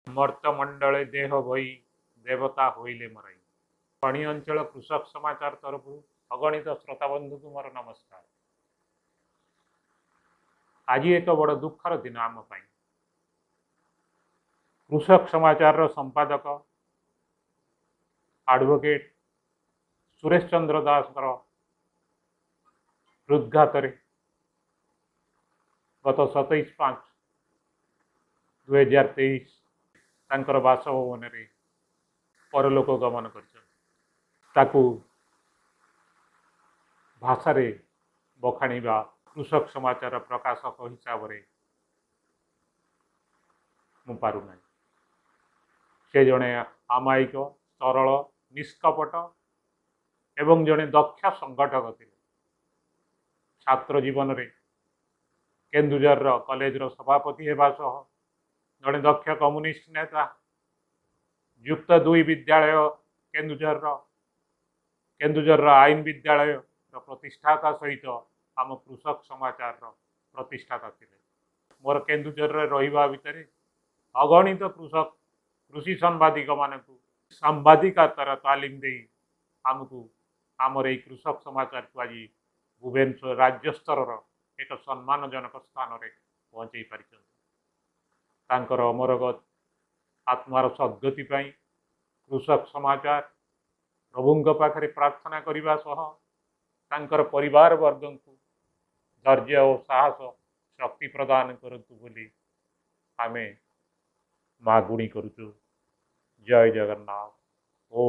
ମର୍ତ୍ତ୍ୟମଣ୍ଡଳେ ଦେହ ଭଇ ଦେବତା ହୋଇଲେ ମରାଇ। ଫଣି ଅଞ୍ଚଳ କୃଷକ ସମାଚାର ତରଫରୁ ଅଗଣିତ ଶ୍ରୋତାବନ୍ଧୁଙ୍କୁ ମୋର ନମସ୍କାର। ଆଜି ଏକ ବଡ଼ ଦୁଃଖର ଦିନ ଆମ ପାଇଁ। କୃଷକ ସମାଚାରର ସମ୍ପାଦକ ଆଡଭୋକେଟ ସୁରେଶ ଚନ୍ଦ୍ର ଦାସଙ୍କର ହୃଦଘାତରେ ଗତ 27/5/2023 ତାଙ୍କର ବାସଭବନରେ ପରଲୋକ ଗମନ କରିଛନ୍ତି। ତାକୁ ଭାଷାରେ ବଖାଣିବା କୃଷକ ସମାଚାର ପ୍ରକାଶକ ହିସାବରେ ମୁଁ ପାରୁନାହିଁ। ସେ ଜଣେ ଅମାୟିକ, ସରଳ, ନିଷ୍କପଟ ଏବଂ ଜଣେ ଦକ୍ଷ ସଂଗଠକ ଥିଲେ। ଛାତ୍ର ଜୀବନରେ କେନ୍ଦୁଝରର କଲେଜର ସଭାପତି ହେବା ସହ ଜଣେ ଦକ୍ଷ କମ୍ୟୁନିଷ୍ଟ ନେତା, ଯୁକ୍ତ ଦୁଇ ବିଦ୍ୟାଳୟ କେନ୍ଦୁଝରର ଆଇନ ବିଦ୍ୟାଳୟର ପ୍ରତିଷ୍ଠାତା ସହିତ ଆମ କୃଷକ ସମାଚାରର ପ୍ରତିଷ୍ଠାତା ଥିଲେ। ମୋର କେନ୍ଦୁଝରରେ ରହିବା ଭିତରେ ଅଗଣିତ କୃଷକ କୃଷି ସାମ୍ବାଦିକମାନଙ୍କୁ ସାମ୍ବାଦିକତାର ତାଲିମ ଦେଇ ଆମକୁ ଆମର ଏଇ କୃଷକ ସମାଚାରକୁ ଆଜି ଭୁବନେଶ୍ୱର ରାଜ୍ୟସ୍ତରର ଏକ ସମ୍ମାନଜନକ ସ୍ଥାନରେ ପହଞ୍ଚେଇ ପାରିଛନ୍ତି। ତାଙ୍କର ଅମରଗତ ଆତ୍ମାର ସଦ୍ଗତି ପାଇଁ କୃଷକ ସମାଚାର ପ୍ରଭୁଙ୍କ ପାଖରେ ପ୍ରାର୍ଥନା କରିବା ସହ ତାଙ୍କର ପରିବାର ବର୍ଗଙ୍କୁ ଧୈର୍ଯ୍ୟ ଓ ସାହସ ଶକ୍ତି ପ୍ରଦାନ କରନ୍ତୁ ବୋଲି ଆମେ ମାଗୁଣି କରୁଛୁ। ଜୟ ଜଗନ୍ନାଥ। ଓ